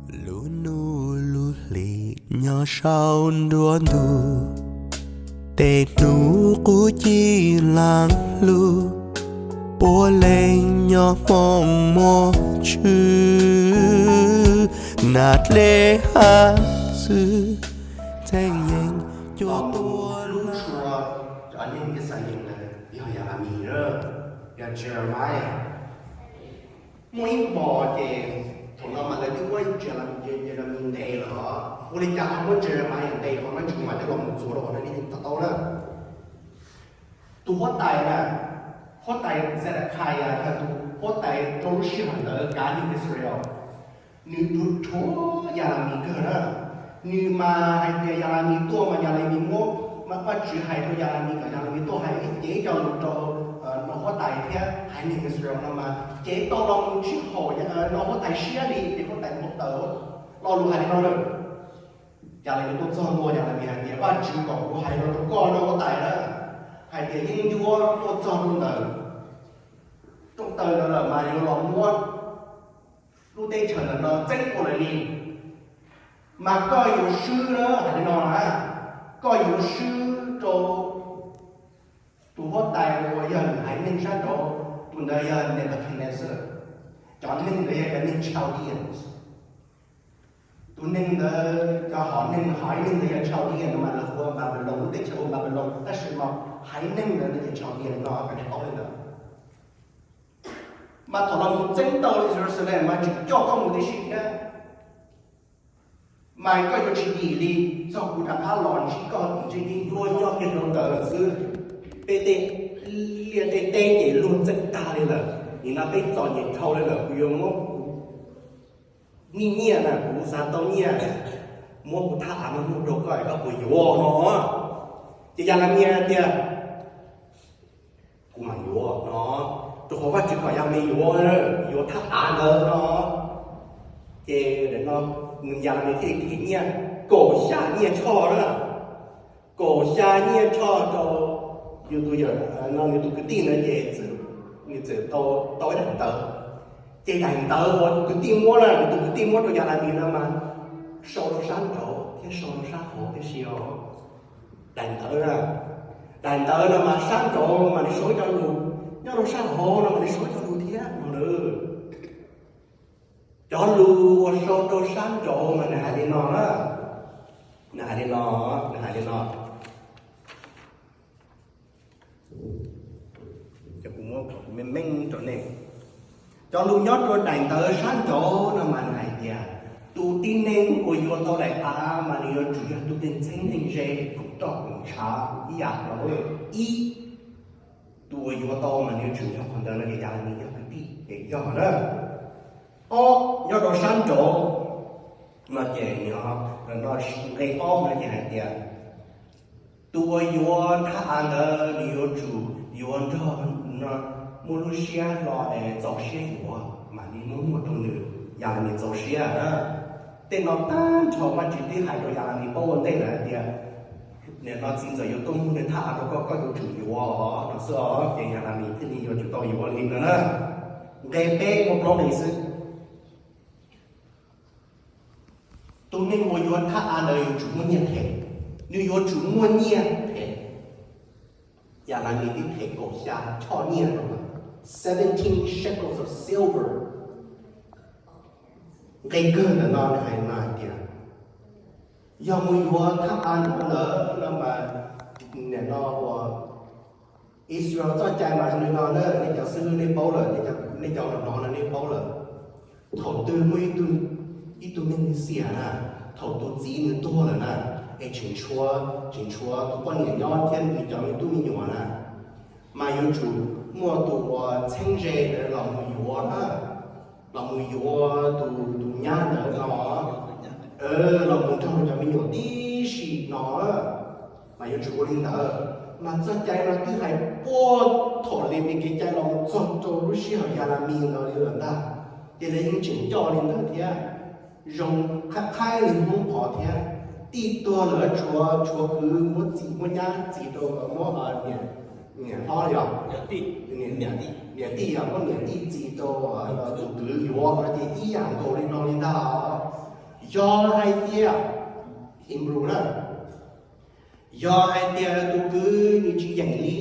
Lub hnub lub hlis nyob saum nruab ntug, tej hnub qub ci laag lug, puav leej nyob hmoov muaj tshwj, nas dlej hab txwv, txheej yeej cuag tuaj lub tsua. Cov neeg Yixalayees ntawd yog Yalami, yog Jeremiah. Muaj ib hmo ces thaum no mas lawv twb muab Yalami ntes lawm os. Ua li cas ho muab Jeremiah ntes, ho muab Jeremiah coj los mus txuas rau qhov no ne, to taub na. Tus huab tais na, huab tais Zedekiah yog tus huab tais rau lub sij hawm ntawd kav neeg Israel, nws dhuav Yalami kawg na. Nws mas hais tias Yalami tuaj mas Yalami muab, mas Vajtswv hais rau Yalami kom Yalami tuaj hais ib cev cov lus rau no huab tais thiab haiv neeg Israel no mas cev tau los mus tsis haum no huab tais siab li, ces huab tais npau taws. Lo lus hais li no lawm. Yalami tuaj txog ntua, Yalami hais tias Vajtswv kom kuv hais no rau koj no huab tais na, hais tias yeeb ncuab tuaj txog rau ntawm rooj taw ntawd lawm mas yuav los muab lub teb chaws ntawm no txeeb ua luaj li. Mas koj yuav swb na, hais li no na, koj yuav swb rau tus huab tais uas yog nws haiv neeg sab nraud, tus ntawd yog Nebuchadnezzar. Cov neeg ntawd yog cov neeg Chaldeans. Tus neeg ntawd, cov hom neeg, haiv neeg ntawd yog Chaldeans no mas lawv hu ua Npanpiloos, lub teb chaws hu ua Npanpiloos, tab sis mas haiv neeg ntawd nws yog Chaldeans no, koj tsis paub li ntawd. Mas thaum no mus txeeb tau Jerusalem mas tseem coj koj mus tib si thiab. Mas koj yuav tsis dim li, txog kuv rov qab los ntsib koj tim ntsej teb ncuab nyob kiag rau ntawd lawm xwb. Peb tej liaj tej teb ces luag txeeb tag li lawm, nim no peb txom nyem dhau li lawm, kuv yuav muab kuv nyiaj nyiaj na, kuv xav tau nyiaj, muab kuv thaj av no muag rau koj es koj puas yuav no. Ces Yalami hais tias kuv mam yuav no, rau qhov Vajtswv kom Yalami yuav, yuav thaj av ntawd no. Ces no Yalami thiaj them nyiaj kaum xya nyiaj tsho na, kaum xya nyiaj tsho rau yus tus yawm, no nws tus kwv tij ntawd ces nws txawm tau, tau ib daim ntawv. Ces daim ntawv uas tus kwv tij muab na, nws tus kwv tij muab rau Yalami no mas sau rau sab nraud thiab sau rau sab hauv tib si os. Daim ntawv na, daim ntawv no mas sab nraud mas nws sau ib co lus, nyob rau sab hauv no mas nws sau ib co lus thiab no na. Cov lus uas sau rau sab nraud mas nws hais li no na, nws hais li no, nws hais li no. Ces kuv muab kom kuv meej meej rau nej. Cov lus nyob rau daim ntawv sab nraud no mas nws hais tias, tus tib neeg uas yuav tau daim av mas nws yuav tsum yog tus neeg txheeb neeg ze, koom roj koom tshav ib yam no. Ib, tus uas yuav tau mas nws yuav tsum yog qhov ntawd no ces Yalami yog kwv tij ces yog na. Ob, nyob rau sab nraud no ces nws, no nqe ob no ces hais tias, tus uas yuav thaj av ntawd nws yuav tsum yuav nrog, no, muaj lub siab hlo es txaus siab yuav mas nws muab muag rau nws, Yalami txaus siab na. Tej no tag nrho Vajtswv twb hais rau Yalami paub ua ntej lawm hais tias, nim no txiv ntxawm yuav tuaj muag nws thaj av rau koj, koj yuav tsum yuav no xwb os. Ces Yalami thiaj li yuav tsum tau yuav li no na. Nqe peb muaj plaub nqe xwb. Tus neeg uas yuav thaj av ntawd yuav tsum muaj nyiaj them, nws yuav tsum muaj nyiaj them. Yalami twb them kaum xya choj nyiaj rau, seventeen shekels of silver. Nqe kawg ntawm no nws hais no hais tias, yog mus yuav thaj av ntawd lawm no mas, nim no uas Israel txoj cai mas zoo li no na, nej cov xib hwb nej paub lawm, nej cov hnov no nej paub lawm. Thaum twg muaj ib tug neeg xiam na, thaum tus txiv nws tuag lawm na, es tseem tshuav, tseem tshuav tus poj niam nyob thiab nws cov me tub me nyuam na, mas yuav tsum muaj tus uas txheeb ze los mus yuav na, los mus yuav tus, tus nyab ntawd no, los mus nrog cov me nyuam tib si no, mas yuav tsum ua li ntawd. Mas txoj cai no twb hais puag thaum Levis kev cai los mus txog rau lub sij hawm Yalami ntawd li lawm ntag. Ces lawv yeej tseem coj li ntawd thiab, zoo qhaib qhaib li Hmoob qhov thiab. Tij tuag lawm tshuav, tshuav kwv muab txiv muab nyab txiv rau, muab niam hlob li os, niam tij yog muab niam tij txiv rau tus kwv yuav no ces ib yam nkaus li no li ntag os. Yog hais tias, Hebrew na, yog hais tias tus kwv nws tsis yeem li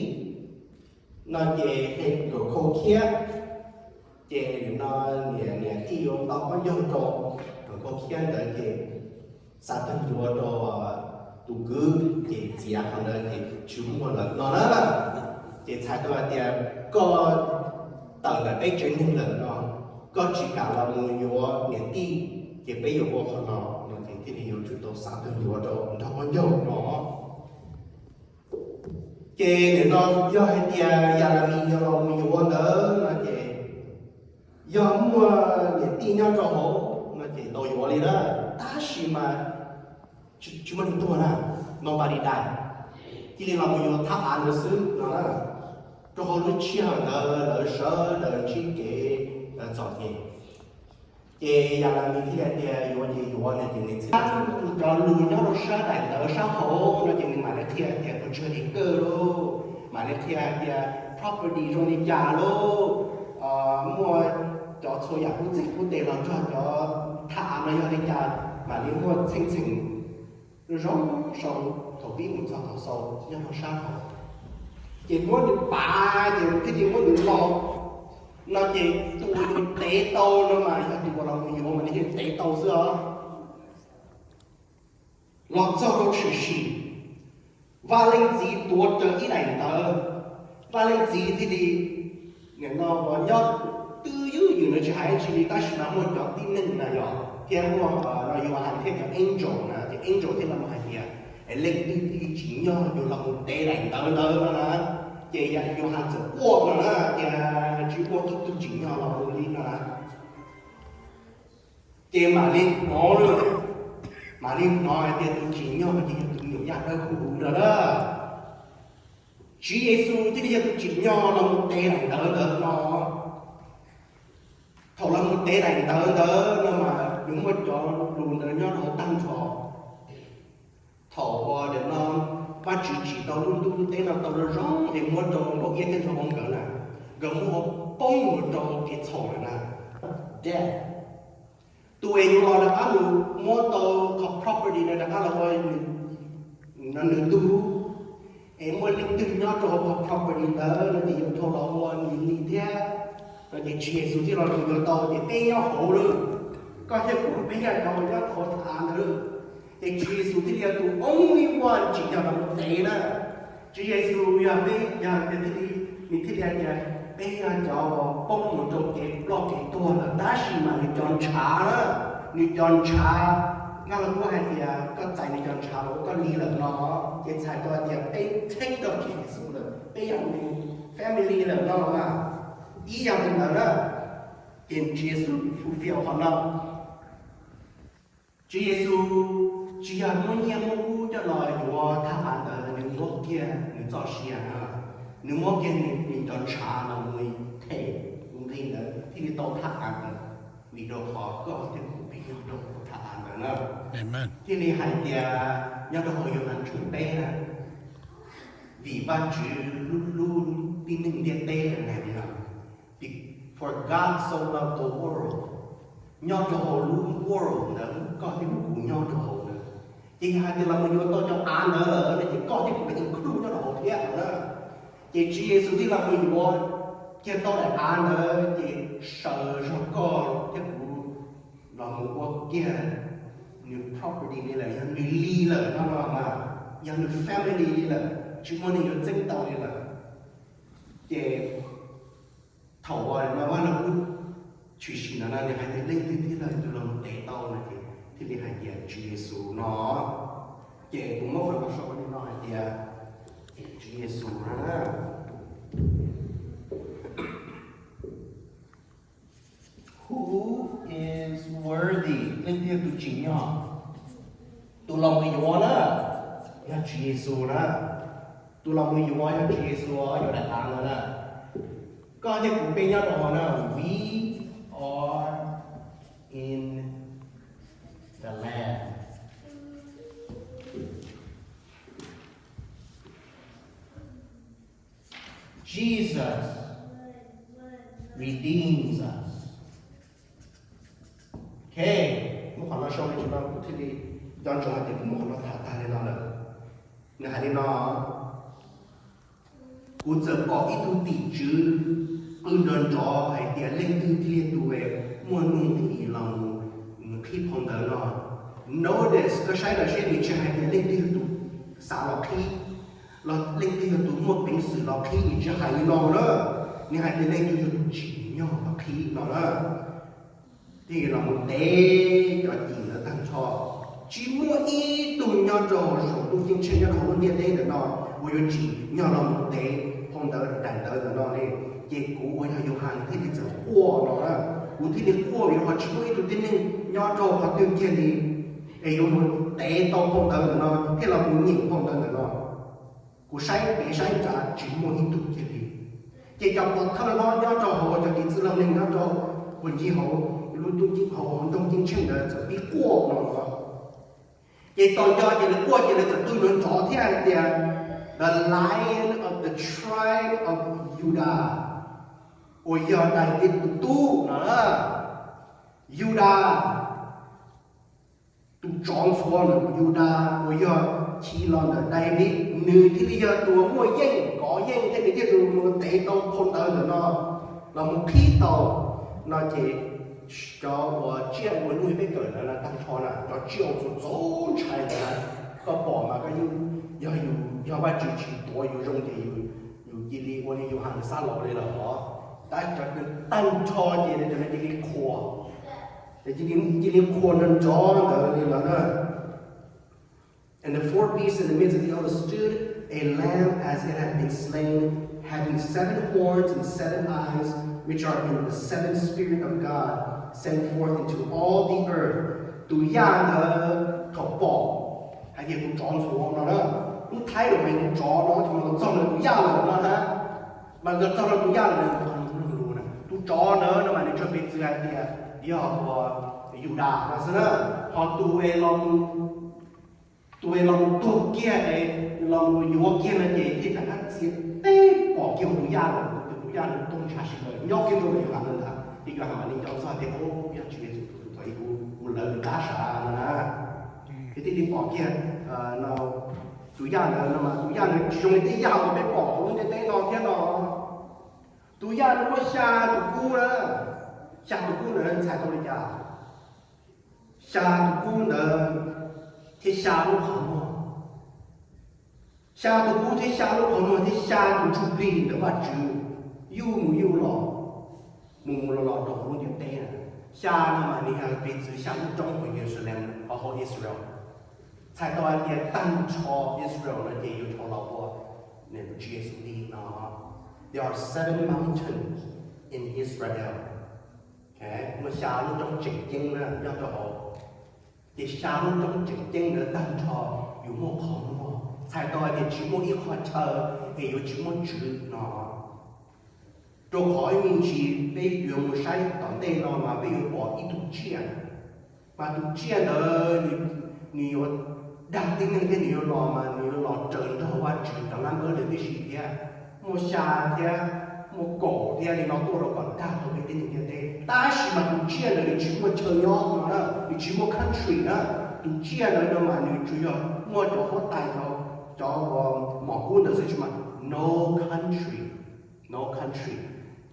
no ces nws khau khiab, ces nim no niam tij yuav nto pob ncaug rau tus khau khiab ntawd ces xa tawg ntsuav rau tus kwv ces txiav qhov ntawd ces tsis muaj lawm no na. Ces txhais tau hais tias koj tawm ntawm peb tsev neeg lawm no, koj tsis kam los mus yuav niam tij, ces peb yuav ua qhov no no ces thiaj li yuav tsum tau xa tawg ntsuav rau nrog pob ncaug no. Ces nim no yog hais tias Yalamis los mus yuav ntawd no ces yog muaj niam tij nyob rau hauv no ces tau yuav li na, tab sis mas tsis muaj neeg tuag na, nobody died, cia li los mus yuav thab av ntawd xwb no na. Rau hauv lub sij hawm ntawd lawv sawv daws ntsib kev txom nyem, ces Yalamis thiaj tias yuav ces yuav no ces nws txhais cov lus nyob rau sab daim ntawv sab hauv no ces nws mam li qhia tias ua tsaug es kawg lauj, mam li qhia tias property zoo li cas lauj, muaj cov txhua yam qub txeeg qub tes los nrog cov thab av no yog li cas, mam li muaj txheej txheem zoo sau thaum pib mus txog thaum xaus nyob rau sab hauv. Ces muab nws pav ces thiaj li muab nws lo no ces tus uas yuav tev tau no mas yog tus uas los mus yuav mas nws thiaj tev tau xwb os. Los txog rau tshwm sim, Vaj Leej Txiv tuav raws ib daim ntawv, Vaj Leej Txiv thiaj li, nim no uas nyob twj ywm ywm no tsis hais dab tsi li tab sis mas muaj cov tib neeg na yog thiab muaj no Yauhas thiab cov angel na ces angel thiaj los hais tias es leej twg thiaj li tsim nyog yuav los mus tev daim ntawv ntawd no na. Ces Yauhas txawm quaj no na tias tsis muaj ib tug tsim nyog los mus li no na. Ces mam li hnov lawm, mam li hnov hais tias tus tsim nyog ces yog tus me nyuam yaj dawb huv no na. Tswv Yexus thiaj li yog tus tsim nyog los mus tev daim ntawv ntawd no. Thaum los mus tev daim ntawv ntawd no mas nws muaj cov lus ntawd nyob rau hauv tag nrho. Thaum uas nim no Vajtswv tsim tau lub ntuj lub teb no tau zoo zoo es muab rau Nkaus Iab thiab Nraug Hmoob nkawd na, nkawd muab ua poob mus rau kev txhaum lawm na. Death. Tus uas yuav los rov qab mus muab tau qhov property no rov qab los ua nws tug, es muaj leej twg nyob rau hauv qhov property ntawd no ces yuav dhau los ua nws li thiab no ces Tswv Yexus thiaj los yuav tau ces peb nyob hauv lawm. Koj thiab kuv peb yog cov uas nyob hauv thaj av ntawd. Ces Tswv Yexus thiaj li yog tus only one tsim nyog los mus tev na. Tswv Yexus yog peb yog tias thiaj li, nws thiaj li hais tias peb yog cov uas poob mus rau kev ploj kev tuag lawm tab sis mas nws cov ntshav na, nws cov ntshav, Vaj Lug Kub hais tias koj txais nws cov ntshav los ua koj li lawm no, ces txhais tau hais tias peb txheeb rau Tswv Yexus lawm, peb yog nws family lawm no mas. Ib yam li ntawd na, ces Tswv Yexus fulfill qhov no. Tswv Yexus tsis yog muab nyiaj muab kub coj los yuav thaj av ntawd, nws muab kiag nws txoj sia, nws muab kiag nws cov ntshav los mus them tus nqi ntawd thiaj li tau thaj av ntawd, vim rau qhov koj thiab kuv peb nyob rau hauv thaj av ntawd na. Thiaj li hais tias nyob rau hauv Yauhas tshooj peb na, vim Vajtswv hlub hlub tib neeg ntiaj teb hais tias, For God so loved the world, nyob rau hauv lub world ntawd koj thiab kuv nyob rau hauv ntawd. Ces yog hais tias los mus yuav tau cov av ntawd lawm no ces koj thiab kuv include nyob rau hauv thiab na. Ces Tswv Yexus thiaj los mus yuav kiag tau daim av ntawd ces sawv zog koj thiab kuv los mus ua kiag nws property li lawm, yog nws li lawm no mas, yog nws family li lawm, tsis muaj neeg yuav txeeb tau li lawm. Ces thaum uas no Vaj Lug Kub tshwm sim no na, nws hais tias leej twg thiaj li tus los mus tev tau no ces thiaj li hais tias Tswv Yexus no. Ces kuv muab qhov no sau li no hais tias Tswv Yexus no na. Who is worthy? Leej twg yog tus tsim nyog? Tus los mus yuav na, yog Tswv Yexus na. Tus los mus yuav yog Tswv Yexus yuav daim av no na. Koj thiab kuv peb nyob rau hauv na, we are in the land. Jesus redeems us. Ok, muab qhov no sau. no kuv thiaj li nco ntsoov hais tias kuv muab qhov no tham tag li no lawm. Nws hais li no: Kuv txawm pom ib tug tim tswv qw nrov nrov hais tias, Leej twg thiaj yog tus muaj nuj nqis los mus qhib phau ntawv no? Notice, koj saib lawm seb, nws tsis hais tias leej twg yog tus xav los qhib, los leej twg yog tus muaj peev xwm los qhib, nws tsis hais li no na. Nws hais tias leej twg yog tus tsim nyog los qhib no na. Thiaj los mus tev cov cim ntawd tag nrho. Tsis muaj ib tug nyob rau hauv saum ntuj ceeb tsheej nyob rau hauv lub ntiaj teb ntawm no uas yuav tsim nyog los mus tev phau ntawv daim ntawv ntawm no li. Ces kuv uas yog Yauhas thiaj li txawm quaj no na. Kuv thiaj li quaj vim qhov tsis muaj ib tug tib neeg nyob rau qhov twg kiag li es yuav mus tev tau phau ntawv ntawm no thiab los mus nyeem phau ntawv ntawm no. Kuv saib pem saib nrad tsis muaj ib tug kiag li. Ces cov pov thawj hlob nyob rau hauv, cov kev txwj laus neeg nyob rau puag ncig hauv lub ntuj ceeb, hauv nroog ceeb tsheej ntawd txawm pib quaj no. Ces tos nco ces lawv quaj ces lawv txawm qw nrov nrov thiab hais tias, The Lion of the tribe of Judah, uas yog Daviv tus tub no na. Yudas, tus tsov ntxhuav ntawm Yudas uas yog chiv los ntawm Daviv, nws thiaj li yog tus muaj yeej kov yeej thiab nws thiaj li mus tev tau phau ntawv ntawm no los mus qhib tau no. Ces cov uas tsiaj uas nyuj peb kawm ntawd tag nrho na, cov tsiaj uas txaus ntshai ntawd na, koj pom mas koj yeej, yog yus, yog Vajtswv tsis tuav yus zoo ces yus cia li ua li Yauhas Xab Laus li lawm os. Tab cov tag nrho ces cov no cia li qhuas, ces cia li qhuas nrov nrov ntawd li no na. And the four beasts in the midst of the elders stood, a lamb as it had been slain, having seven horns and seven eyes, which are in the seven Spirit of God sent forth into all the earth. Tus yaj ntawd thaum pom, hais tias tus tsov ntxhuav no na, lub thaib lus mas tus tsov no thaum mas txog ntawm tus yaj lawm no na, mas txog ntawm tus yaj lawm, tus tsov ntawd no mas nws tso piv txwv hais tias yog uas Yudas no xwb na, ho tus es los tus es los mus tuag kiag es los mus yuav kiag no ces thiaj rov qab txia teb pom kiag tus yaj lawm, tus yaj ntawd tuag ntsha sis lawm nyob kiag rau ntawm Yauhas ntawd ntag. Ces Yauhas mam li nco txog tias, o, yog Tswv Yexus tus twg, kuv lawv nws qab sav no na. Ces thiaj li pom kiag tus yaj ntawd no mas tus yaj ntawd tsis zoo li tej yaj uas peb pom hauv lub ntiaj teb no thiab no. Tus yaj ntawd muaj xya tus kub na. Xya tus kub ntawd txhais tau li cas? Xya tus kub ntawd thiab xya lub qhov muag. Xya tus kub thiab xya lub qhov muag thiab xya tus ntsuj plig ntawm Vajtswv yuj mus yuj los, mus mus los los rau hauv lub ntiaj teb na. Xya no mas nws yog piv txwv xya lub roob hauv Yeluxalees, hauv Israel. Txhais tau hais tias tag nrho Israel no ces yuav dhau los ua Tswv Yexus li no. There are seven mountains in Israel. Muaj xya lub roob tseem ceeb na nyob rau hauv. Ces xya lub roob tseem ceeb ntawd tag nrho yuav muaj qhov muag. Txhais tau hais tias tsis muaj ib qho chaw es yuav tsis muaj Tswv no. Rau qhov ib me ntsis peb yuav mus saib tom ntej no mas peb yuav pom ib tug tsiaj, mas tus tsiaj ntawd nws yuav dag tib neeg thiab nws yuav los mas nws yuav los raws nrog Vajtswv cov lab npawb ntawd tib si thiab. Muaj xya thiab muaj kaum thiab li no tuaj rau kom dag tau peb tib neeg ntiaj teb. Tab sis mas tus tsiaj ntawd nws tsis muaj chaw nyob no na, nws tsis muaj country na. Tus tsiaj ntawd no mas nws tsuas yog muaj cov huab tais, cov mom kub ntawd xwb, tsis mas no country, no country.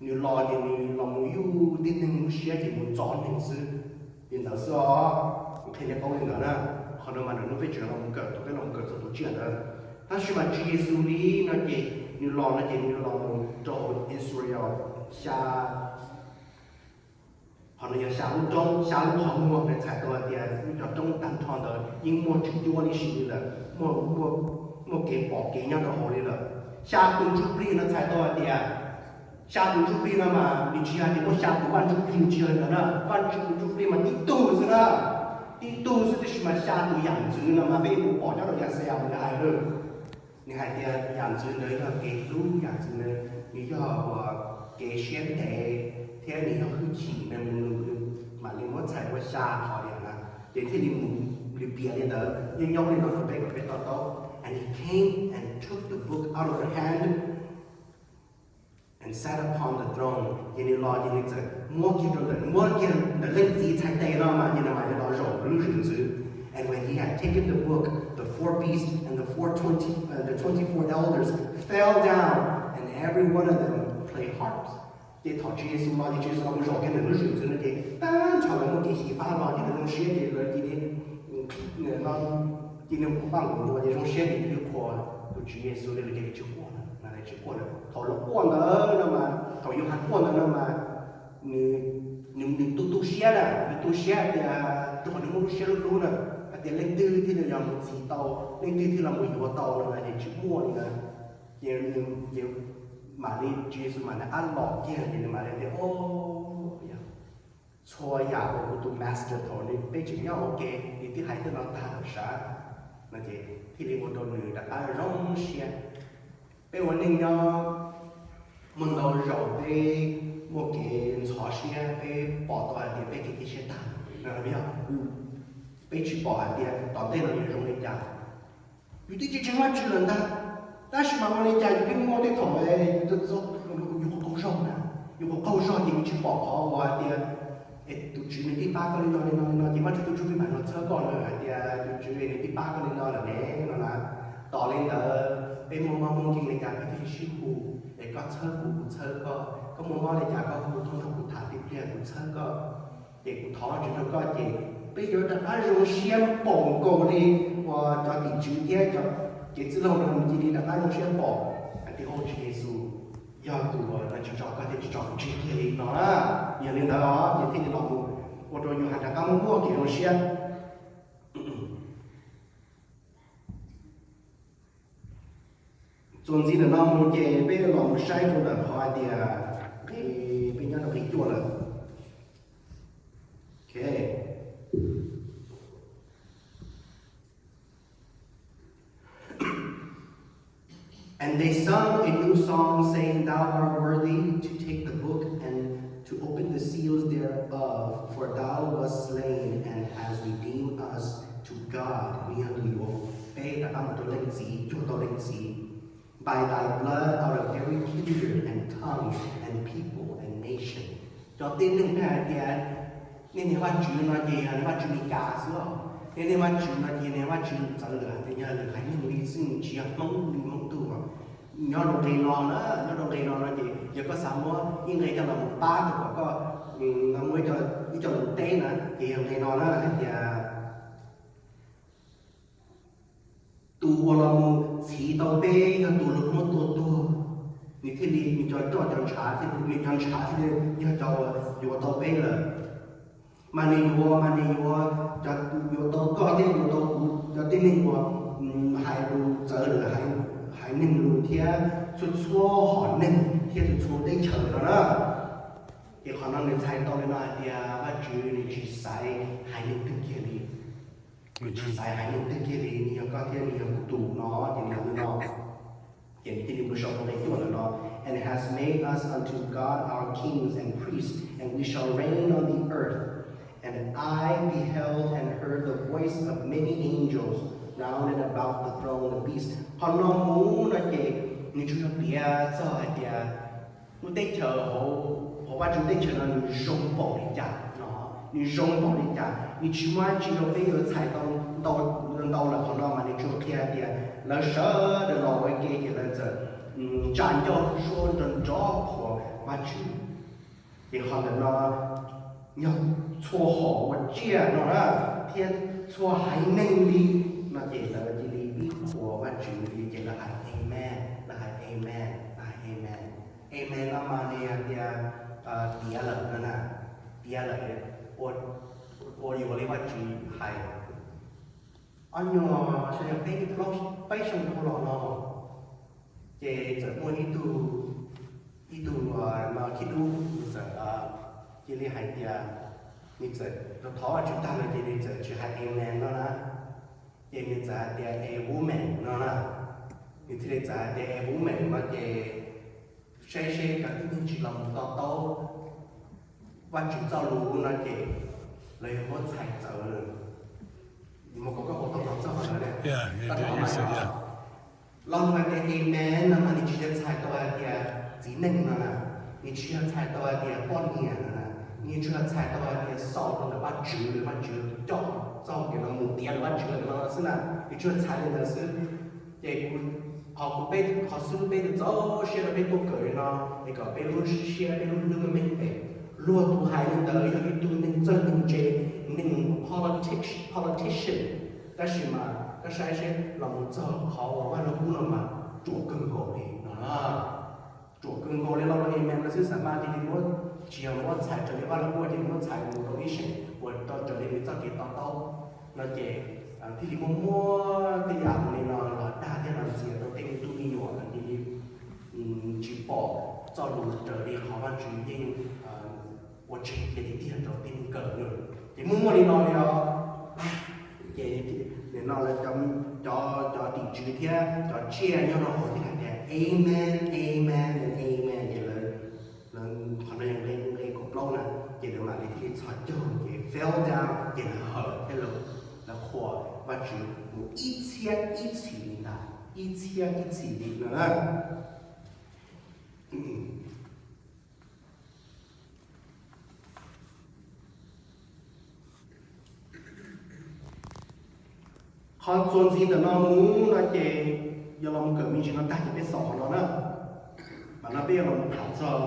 Nws los ces nws los mus yuj tib neeg lub siab ces mus txov neeg xwb. Li ntawd xwb os. Qhia li paub li ntawd na. Qhov no mas nws hnub peb tseem los mus kawm, thaum peb los mus kawm txog tus tsiaj ntawd. Tab sis mas Tswv Yexus li no ces nws los no ces nws los mus rau Israel xya, qhov no yog xya lub roob, xya lub qhov muag, nws txhais tau hais tias lub cov roob tag nrho ntawd yeej muaj tswv cuab li si li lawm, muaj kev pom kev nyob rau hauv li lawm. Xya tus ntsuj plig no txhais tau hais tias, xya tus ntsuj plig no mas nws tsis yog tias muaj xya tus vaj ntsuj plig, nws tsis yog li ntawd na. Vaj ntsuj tus ntsuj plig mas tib tug xwb na, tib tug xwb, tab sis mas xya tus yam ntxwv no mas peb yeej pom nyob rau Yaxayas nws hais lawm. Nws hais tias yam ntxwv ntawd yog kev hlub, yam ntxwv ntawd nws yog uas kev siab ntev thiab nws yog hwj chim, nws mam li muab txhais ua xya qhov li na. Ces thiaj li mus li piav li ntawd, nyob nyob li no rau peb kom peb to taub. And he came and took the book out of her hand and sat upon the throne. Ces nws los ces nws txawm muab kiag rau ntawm, muab kiag ntawm leej txiv txhais tes no mas ces nws mam li los zaum lub zwm And when he had taken the book, the four beasts and the four twenty, uh, the twenty-four elders fell down, and every one of them played harps. Ces thaum Tswv Yexus los ces Tswv Yexus los mus zaum kiag ntawm lub zwm ntxwv no ces tag nrho lawv muaj kev xyiv fab los ces lawv zoo siab ces lawv cia li no cia li paj nkaus dua ces zoo siab ces cia li qhuas tus Tswv Yexus li, lawv cia li tsis quaj lawm, lawv tsis quaj lawm. Thaum lawv quaj ntawd no mas, thaum Yauhas quaj ntawd no mas nws, nws, nws tu tu siab na, nws tu siab hais tias rau qhov nws muaj lub siab hlub hlub na, hais tias leej twg thiaj li yog mus txhiv tau, leej twg thiaj los mus yuav tau no ces tsis muaj li na. Ces, ces mam li Tswv Yexus mam li ab los kiag ces nws mam li tias, o, txhua yam uas kuv tus master thaum nws peb tseem nyob ua ke nws twb hais tej no tag lawm sav no ces thiaj li ua rau nws rov qab zoo siab. Peb ua neej nyob muaj ntau zaus peb muaj kev ntxhov siab, peb pom tau hais tias peb kev cia siab tag, yog peb tsis pom hais tias tom ntej no yuav zoo li cas. Yus twb tsis ntseeg Vajtswv lawm ntag, tab sis mas ua li cas yus pheej muaj tej thaum yus qaug zog na, yus qaug zog ces yus tsis pom qhov uas hais tias es tus Tswv nws twb pab koj li no li no li no ces Vajtswv tus Tswv pheej mam los txhawb koj na hais tias tus Tswv nws twb pab koj li no lawm ne no na. Tos li ntawd peb muaj mob muaj nkeeg li cas peb thiaj li sib hu, es koj txhawb kuv kuv txhawb koj, koj muaj mob li cas koj hu tuaj nrog kuv tham tiag tiag kuv txhawb koj, ces kuv thov Vajtswv rau koj ces peb yuav rov qab zoo siab npaum nkaus li uas cov tim tswv thiab cov kev txwj laug no nws cia li rov qab zoo siab pom hais tias, o, Tswv Yexus yog tus uas tsis tso koj thiab tsis tso kuv tseg kiag li no na. Yog li ntawd ces thiaj li los mus ua rau yus hais rov qab muaj muaj kev zoo siab. Txuas ntxiv ntawm no mus ces peb los mus saib rau ntawm qhov hais tias nqe, peb nyob rau nqe cuaj lawm. And they sung a new song, saying, Thou art worthy to take the book and to open the seals thereof, for thou wast slain and hast redeemed us to God. Nws yog tus yuav peb rov qab mus rau leej txiv, cuag tau leej txiv. By thy blood out of every kindred and tongue and people and nation. Cov tib neeg pheej hais tias nej niag Vajtswv no ces yog niag Vajtswv Meskas xwb os, nej niag Vajtswv no ces niag Vajtswv txawv lawm, tias yog lwm haiv neeg li xwb, nws tsis yog Hmoob li Hmoob tug. Nyob rau nqe no na, nyob rau nqe no no ces yog koj xav muab ib nqe coj los mus pab rau kom koj muaj ib co lus teb na ces yog nqe no na hais tias tus uas los mus txhiv tau peb yog tus luag muab tua tuag, nws thiaj li nws cov roj cov ntshav thiaj li, nws cov ntshav thiaj li yog cov uas yuav tau peb lawm. Mas nws yuav, mas nws yuav, yuav tau koj thiab yuav tau kuv, cov tib neeg uas hais lus txawv lwm haiv neeg lus thiab txhua txhua hom neeg thiab txhua txhua teb chaws no na. Ces qhov no nws txhais tau li no hais tias Vajtswv nws tsis xaiv haiv neeg twg kiag li. Nws tsis xaiv haiv neeg twg kiag li, nws yog koj thiab nws yog kuv tus no ces nws no. Ces nws thiaj li mus sau rau nqe cuaj ntawm no, And has made us unto God our kings and priests, and we shall reign on the earth. And I beheld and heard the voice of many angels round and about the throne of the beast. Qhov no mus no ces nws tsuas yog piav txog hais tias lub teb chaws hauv, hauv Vajtswv teb chaws no nws zoo npaum li cas no, nws zoo npaum li cas, nws tsis muaj dab tsi rau peb yuav txhais tau ntau lawm. Qhov no mas nws tsuas qhia tias lawv sawv daws los ua ke ces lawv txawm tsa ncauj suab nrov nrov qhuas Vajtswv. Ces qhov ntawm no yog txhua hom uas tsiaj no na, thiab txhua haiv neeg li no ces lawv cia li ib qhuas Vajtswv li ces lawv hais Amen, lawv hais Amen, lawv hais Amen. Amen no mas nws hais tias tiav lawm no na, tiav lawm, ua yuav li Vajtswv hais. Ob nyuag xyoo yog peb plaub peb xyoo dhau los no ces txawm muaj ib tug, ib tug no khib dub nws txawm cia li hais tias, nws txawm thov Vajtswv tag lawm ces nws txawm tsis hais Amen no na, ces nws txawm hais tias a woman no na. Nws thiaj li txawm hais tias a woman no ces saib seb cov tib neeg tsis los mus to taub Vajtswv txoj lus no ces lawv yuav muab txhais txawv lawm. Mus kom koj ua tau txog lawv, los hais tias amen no mas nws tsis yog txhais tau hais tias txiv neej no na, nws tsis yog txhais tau hais tias poj niam no na, nws tsis yog txhais tau hais tias xaus rau ntawm Vajtswv, Vajtswv coj txoj kev no mus niam lawm Vajtswv lawm no xwb na, nws tsuas txhais li ntawd xwb. Ces kuv, qhov kuv peb, qhov xwb peb txaus siab rau peb tuaj kawm li no, es kom peb lub siab peb lub hlwb meej pem. Luag tus hais li ntawd yog ib tug neeg txawj neeg ntse, neeg politician, tab sis mas koj saib seb los mus txog qhov uas Vaj Lug Kub no mas ruam kawg nkaus li no. Ruam kawg nkaus li los amen no xwb, xav mas cia li muab, tsis yog muab txhais raws li Vaj Lug Kub, cia li muab txhais mus rau ib seem uas raws li nws txoj kev to taub no ces thiaj li muaj muaj tej yam li no los dag thiab los ntxias rau tej me tub me nyuam cia li tsis pom txoj lus raws li qhov Vajtswv yeej ua tsev tiag tiag rau tib neeg kawm na. Ces muaj muaj li no li os. Ces nim no lawv cov, cov tim tswv thiab cov tsiaj nyob rau hauv thiaj hais tias amen, amen, amen. Ces lawv, qhov no yog nqe kaum plaub na, ces lawv mam li thiaj li txhos caug ces fell down ces lawv hawm thiab lawv qhuas Vajtswv mus ib txhiab ib txhis li ntag, ib txhiab ib txhis li no na. Qhov txuas ntxiv ntawm no mus no ces yog los mus kawm me ntsis no tag ces peb xaus qhov no na. Mas no peb yuav los mus tham txog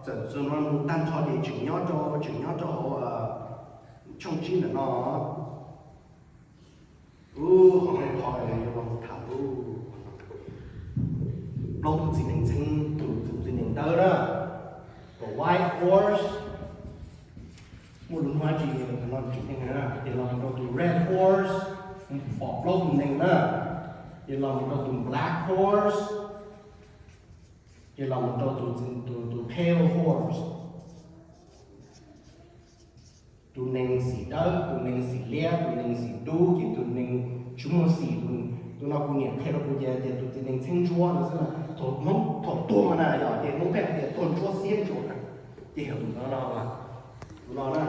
txawm txuas no mus tag nrho ces tseem nyob rau, tseem nyob rau hauv tshooj tsib ntawm no. Ub, qhov no yuav los mus tham plaub tus txiv nees txheeb, tus txiv nees dawb na, the white horse, muaj lus Hmoob tsis, no tsis, ces los mus rau tus red horse, pom plaub tus nees na, ces los mus rau tus black horse, ces los mus rau tus, tus pale horse. Tus nees xim dawb, tus nees xim liab, tus nees xim dub, ces tus nees tsis muaj xim, tus no kuv niam qhia rau kuv ces tias tus txiv nees txheeb ntsuab no xwb na. Thaum Hmoob thaum tuag na yog ces Hmoob pheej hais tias tuag ntsuab xiab ntsuab na, ces yog tus no, tus no na,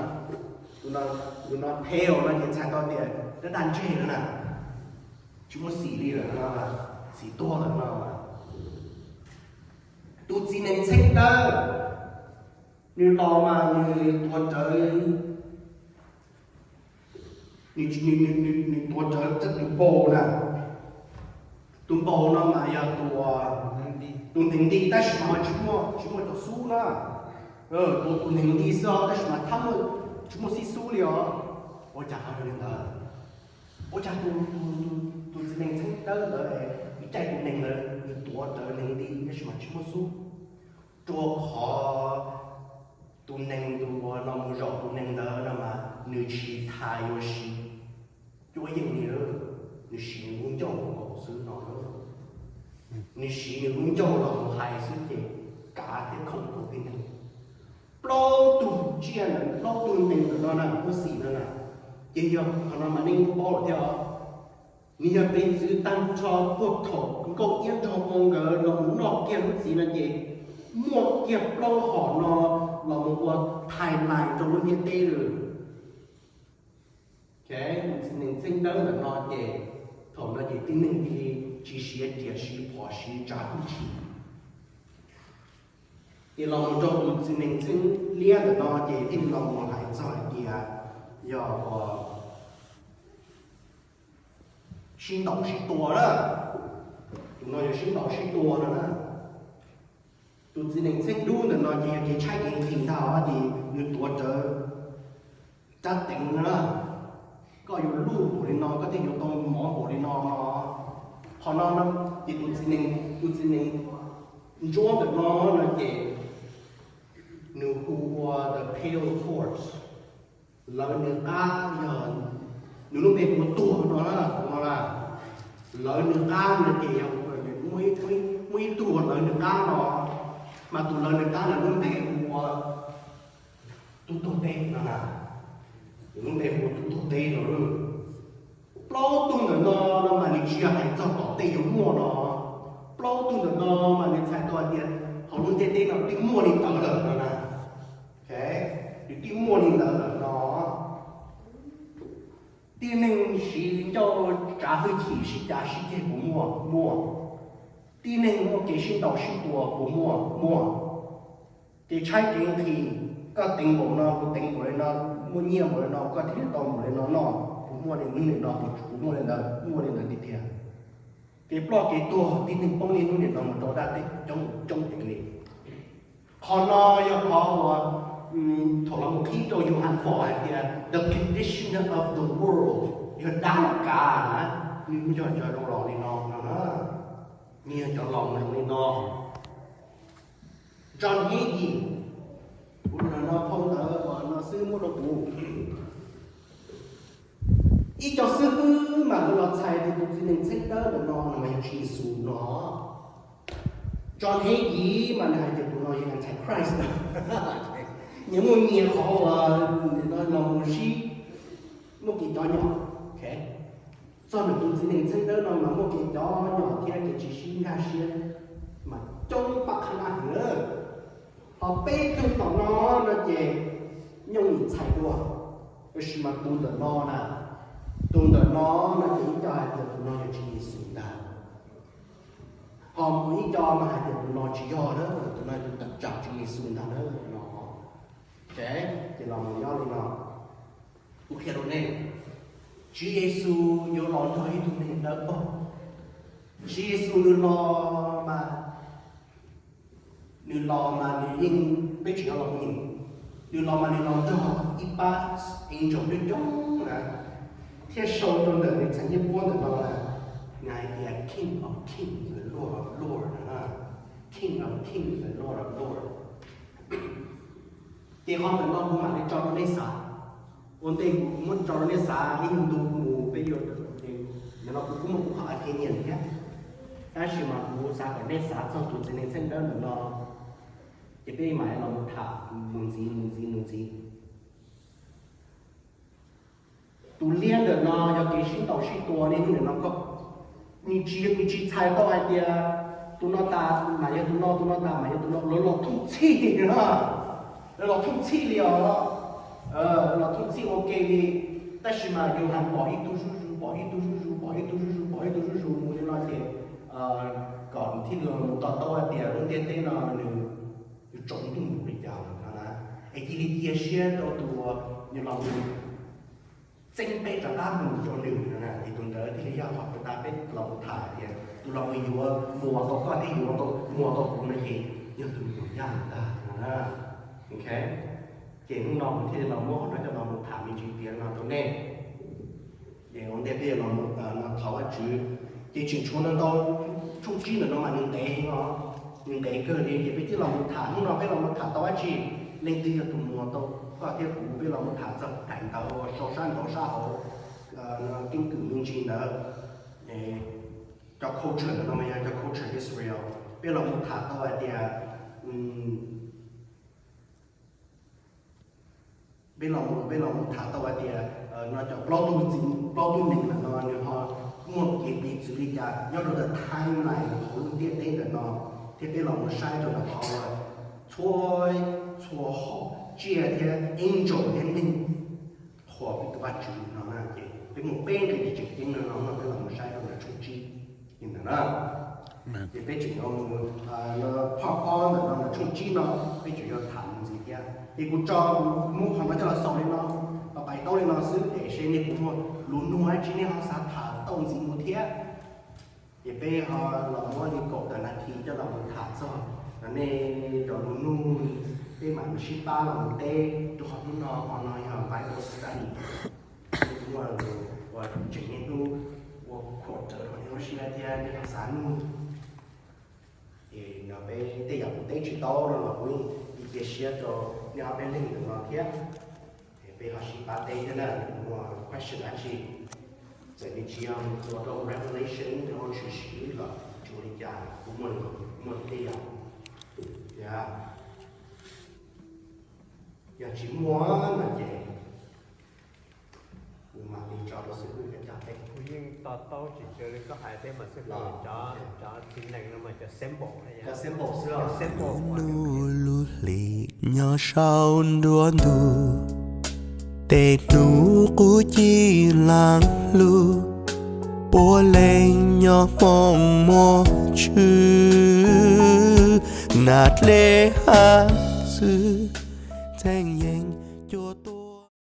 tus no pale no ces txhais tau tias daj daj ntseg no na, tsis muaj xim li lawm no, xim tuag lawm no. Tus txiv nees txheeb dawb, nws los mas nws tuav rawv, nws, nws tuav rawv tus npaus na. Tus npaus no mas yog tus, tus nees nti tab sis mas ho tsis muaj, tsis muaj cov xub na. Tus, tus nees nti xwb os tab sis mas tsis muaj xib xub li os. Ua cas ho yog li ntawd? Ua cas tus, tus txiv nees txheeb dawb ntawd, ib caij tus nees ntawd nws tuav rawv nees nti tab sis mas tsis muaj xub? Rau qhov tus nees, tus uas los mus zaum tus nees ntawd no mas nws tsis tas yuav siv cuab yeej li, nws siv nws lub ncauj nkaus xwb no. Nws siv nws lub ncauj los mus hais xwb ces kav thiab khoom rau tib neeg. Plaub tug tsiaj ntawm, plaub tug nees ntawm no na, muaj xim no na, ces yog qhov no mas nej paub lawm thiab os. Nws yog kev txwv tag nrho puag thaum nkauj iab nraug moo nkawd los mus noj kiag lub txiv no ces muaj kiag plaub hom no los mus ua timeline rau lub ntiaj teb lawm. Tus txiv nees txheeb dawb ntawm no ces thaum no ces tib neeg thiaj li tsis siav riam siv phom siv tsav hwj chim. Ces los mus rau tus txiv nees txheeb liab ntawm no ces thiaj li los mus hais txog hais tias yog uas sib ntaus sib tua na. Tus no yog sib ntaus sib tua no na. Tus txiv nees txheeb dub ntawm no ces yog kev tshaib kev nqhis ntag ces nws tuav rawv rab teev na. Koj yuav luj npaum li no koj thiaj yuav tau mov npaum li no. Qhov no ces tus txiv nees, tus txiv nees ntsuab ntawm no no ces nws hu ua the pale horse. Lawv nws qab yog, nws lub npe hu ua tuag no na, tus no na. Lawv nws qab no ces yog muaj ib tug lawv nws qab no, mas tus lawv nws qab no lub npe hu ua tub tuag teb no na. Nws lub npe hu ua tub tuag teb no. Plaub tug ntawm no no mas nws tsis yog hais txog tom tej yuav muaj no. Plaub tug ntawm no mas nws txhais tau hais tias hauv lub ntiaj teb no twb muaj li ntawd lawm no na. Nws twb muaj li ntawd lawm no. Tib neeg siv ncauj tsav hwj chim sib cav sib ceg puas muaj? Muaj. Tib neeg muaj kev sib ntaus sib tua puas muaj? Muaj. Kev tshaib kev nqhis, koj teev npaum no kuv teev npaum li no, muaj nyiaj npaum li no koj thiaj li tau npaum li no noj, puas muaj li hnub niam no, kuv muaj li ntawd, muaj li ntawd tiag tiag. Kev ploj kev tuag tib neeg poob li hnub niam no mus rau dab teb coob coob heev li. Qhov no yog qhov uas thaum los mus qhib rau Yauhas pom hais tias the condition of the world, yog dab los kav na, nws muaj cov cov zoo los li no no na, nws yog cov los zoo li no. John Hagee, kuv no phau ntawv uas no xwb muab rau kuv. Ib co xib hwb mas lawv los txhais tias tus txiv neej txheeb dawb ntawm no no mas yog Tswv Yexus no. John Hagee mas nws hais tias tus no yog Antichrist. Nyias muaj nyias qhov uas no los mus sib muaj kev cov nyom. Txog ntawm tus txiv neej txheeb dawb no mas muaj kev cov nyom thiab kev tsis sib nkag siab mas coob pab qhab nab heev lawm. Ho peb tug tom no no ces nyooj yim txhais dua, tab sis mas tus ntawm no na, tus ntawm no no ces ib co hais tias tus no yog Tswv Yexus ntag. Ho mus ib co mas hais tias tus no tsis yog na, tus no yog tus tawm tsam Tswv Yexus ntag na no. Ces los mus nyob li no, kuv qhia rau nej, Tswv Yexus yuav los nrog ib tug neeg dawb paug. Tswv Yexus nws los mas, nws los mas nws yeej, peb tseem yuav los mus nyeem, nws los mas nws los nrog ib pab angel coob coob na, thiab sau rau ntawm nws txhais nyiaj puab ntawm no na, nws hais tias King of Kings, the Lord of Lords, King of Kings, the Lord of Lords. Ces qhov ntawm no kuv mam li tso rau nej xav. Ua ntej kuv muab tso rau nej xav ib nyuag ntu mus peb yuav, nim no kuv kuj muaj kuv qhov opinion thiab, tab sis mas kuv xav kom nej xav txog tus txiv neej txheeb dawb ntawm no, ces peb mam li los mus tham mus ntxiv mus ntxiv mus ntxiv. Tus liab ntawm no yog kev sib ntaus sib tua li hnub ntawm no, nws tsis, nws tsis txhais tau hais tias tus no tas mas yog tus no, tus no tas mas yog tus no, lawv los thooj txhij na. Lawv los thooj txhij li os, los thooj txhij ua ke li. Tab sis mas yus hais pom ib tug zuj zus, pom ib tug zuj zus, pom ib tug zuj zus, pom ib tug zuj zus mus li no ces kom thiaj li mus to taub hais tias lub ntiaj teb no nws tsaus ntuj npaum li cas no na, es cia li cia siab rau tus uas nws los mus txeeb peb rov qab mus rau nws no na, es tus ntawd thiaj li yog qhov puas tas peb los mus tham tias tus los mus yuav muas tau koj thiab yuav tau muas tau kuv no ces yog tus me nyuam yaj ntag no na. Ces hnub no kuv thiaj li los muab qhov no coj los mus tham me ntsis tias no rau nej. Ces ua ntej peb los thov Vajtswv, ces tseem tshuav ntau ntau tshooj tsib ntawm no mas nws ntev heev os, nws ntev kawg li, ces peb thiaj los mus tham. Hnub no peb los mus tham tau dab tsi? Leej twg yog tus muas tau koj thiab kuv? Peb los mus tham txog daim ntawv uas sau sab nraud sab hauv keeb kwm me ntsis ntawd. Cov culture ntawm no mas yog cov culture Israel. Peb los mus tham tau hais tias peb los, peb los mus tham tau hais tias no cov plaub tug txiv, plaub tug neeg ntawm no nws ho muaj kev piv txwv li cas nyob rau ntawm timeline hauv lub ntiaj teb ntawm no, thiab peb los mus saib rau ntawm qhov uas txhua, txhua hom tsiaj thiab angel thiab neeg qhuas peb tus Vajtswv no na. Ces peb muaj peb nqe tseem ceeb no no no peb los mus saib rau ntawm tshooj tsib li ntawd na. Ces peb tseem yuav mus, phoj ob ntawm no ntawm tshooj tsib no peb tseem yuav tham mus ntxiv thiab. Ces kuv tso, kuv muab qhov no coj los xaus li no, pais taub li no xwb, es seb nej puas muaj lus nug dab tsi nej ho xav tham tau ntxiv mus thiab. Ces peb ho los muab li kaum tawm nas this coj los mus tham txog nej cov lus nug, peb mam mus sib pab los mus teb rau qhov hnub no, qhov no yog Bible study. Muaj lus uas tseem niaj hnub ua khuam rawv rau nej lub siab thiab nej ho xav nug. Es no peb tej yam kuv teb tsis tau no los kuv yeej cia siab rau nej ob peb leeg ntawm no thiab. Peb ho sib pab teb thiab na, muaj question dab tsi, txawm nws tsis yog mus txuas rau Revelation nws ho tshwm sim los tsis ua li cas, kuv muaj, muaj tej yam. Yog tsis muaj no ces kuv mam li tso rau xib hwb coj teb. Kuv yeej to taub tsis tsawg li koj hais tej mas xwb, cov txiv nees no mas cov symbol, cov symbol xwb. Nub lub hlis nyob saum nruab ntug, tej hnub qub ci laag lug, puav leej nyob hmoo muaj tshwj, nas dlej hab txwv